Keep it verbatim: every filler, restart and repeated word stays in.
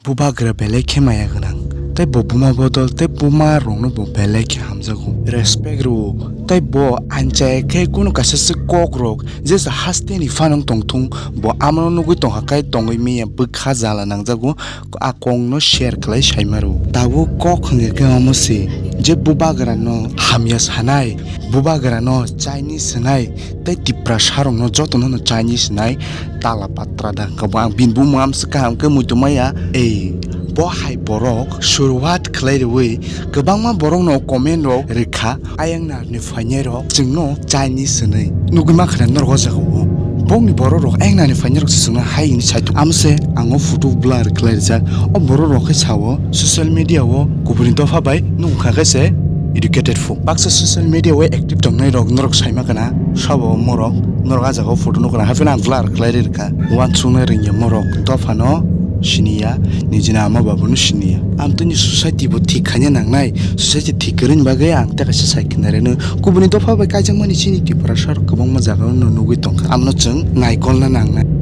Bubagra belai khe maya gwnang, tei bo buma bodol tei buma rokno bo belai khe hamjago, respect rwo, tei bo anchaya khe kunu kaisa se kok rok je hasteni phanang tongthung, bo amano nugwi tongkha kai tongwi miya bwkha jala nangjago, a kokno share khlai saima rwo. Tabuk kok hwnkhe khe omo se je bubagra no hamya sanai, bubagra no Chinese sanai, tei Tiprasa rokno jotono no Chinese nai tala patra da hwnkha bo ang bini bumung amsa kaham khe muitu maya. Ei, bo hai borok suruwat khlai rwi kwbangma borok no comment rok rikha, ayang nar ni phainai rok chwngno Chinese hwnwi nugwi mankha norok o jaga o. Bongni borok rok ayang nar ni phainai rok se chwngno hai hwnwi saitok amse ang o photo blur khlai rijak. O borok rok khe sao social media o kubuni dopha bai nukha khe se educated phone. Baksa social media o active tongnai rok norok saima kana sabo morok norok a jaga o photo nukha hapheno ang blur khlai ri rwkha. Uansuknai rwngya morok dophano siniya, nijini ama babano siniya. Amtwini society bo thik khaina nangnai, society thik kwrwini bagwi ang tei kaisa sai khna rwno. Kubuni dopha bai kaijakmani chini Tiprasa rok kwbangma jaga o nugwi tongkha. Amno chwng naikolna nangnai.